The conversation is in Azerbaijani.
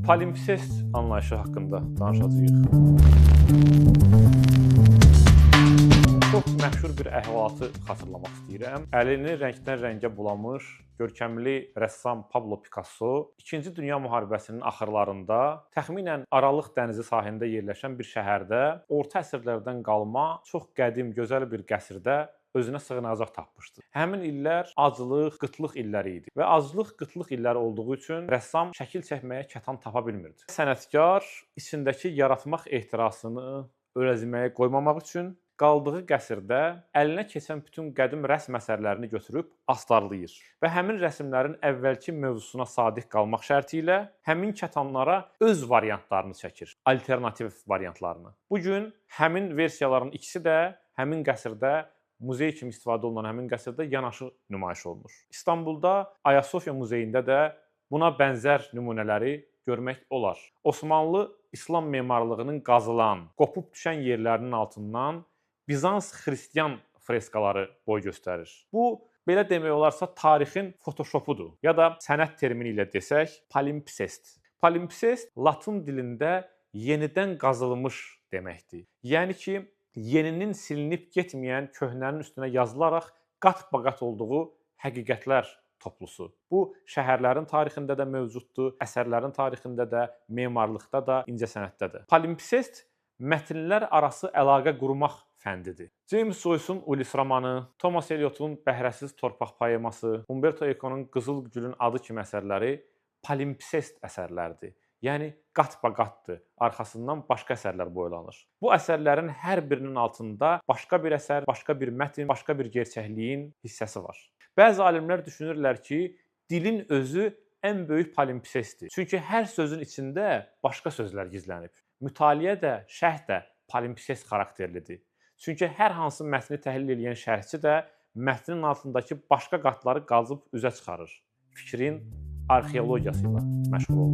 Palimpsest anlayışı haqqında danışacağıq. Çox məşhur bir əhvalatı xatırlamaq istəyirəm. Əlini rəngdən rəngə bulamış görkəmli rəssam Pablo Picasso 2-ci Dünya müharibəsinin axırlarında təxminən Aralıq dənizi sahilində yerləşən bir şəhərdə orta əsrlərdən qalma çox qədim, gözəl bir qəsrdə özünə sığınacaq tapmışdı. Həmin illər aclıq, qıtlıq illəri idi və aclıq, qıtlıq illəri olduğu üçün rəssam şəkil çəkməyə kətan tapa bilmirdi. Sənətkar içindəki yaratmaq ehtirasını öləziməyə qoymamaq üçün qaldığı qəsrdə əlinə keçən bütün qədim rəsm əsərlərini götürüb astarlayır və həmin rəsmlərin əvvəlki mövzusuna sadiq qalmaq şərti ilə həmin kətanlara öz variantlarını çəkir, alternativ variantlarını. Bu gün həmin versiyaların ikisi də həmin qəsrdə muzey kimi istifadə olunan həmin qəsrdə yanaşı nümayiş olunur. İstanbulda Ayasofya muzeyində də buna bənzər nümunələri görmək olar. Osmanlı İslam memarlığının qazılan, qopub düşən yerlərinin altından Bizans xristian freskaları boy göstərir. Bu, belə demək olarsa, tarixin Photoshopudur. Ya da sənət termini ilə desək, palimpsest. Palimpsest latın dilində yenidən qazılmış deməkdir. Yəni ki, yeninin silinib getməyən köhnənin üstünə yazılaraq qat-baqat olduğu həqiqətlər toplusu. Bu, şəhərlərin tarixində də mövcuddur, əsərlərin tarixində də, memarlıqda da, incəsənətdə də. Palimpsest mətnlər arası əlaqə qurmaq fəndidir. James Joyce'un Ulis romanı, Thomas Eliot'un Bəhrəsiz torpaq poeması, Umberto Eco'nun Qızıl Gülün adı kimi əsərləri palimpsest əsərlərdir. Yəni qat-baqatdır, arxasından başqa əsərlər boylanır. Bu əsərlərin hər birinin altında başqa bir əsər, başqa bir mətn, başqa bir gerçəkliyin hissəsi var. Bəzi alimlər düşünürlər ki, dilin özü ən böyük palimpsestdir. Çünki hər sözün içində başqa sözlər gizlənib. Mütaliə də, şərh də palimpsest xarakterlidir. Çünki hər hansı mətni təhlil edən şərhçi də mətnin altındakı başqa qatları qazıb üzə çıxarır. Fikrin arxeologiyası ilə məşğul olur.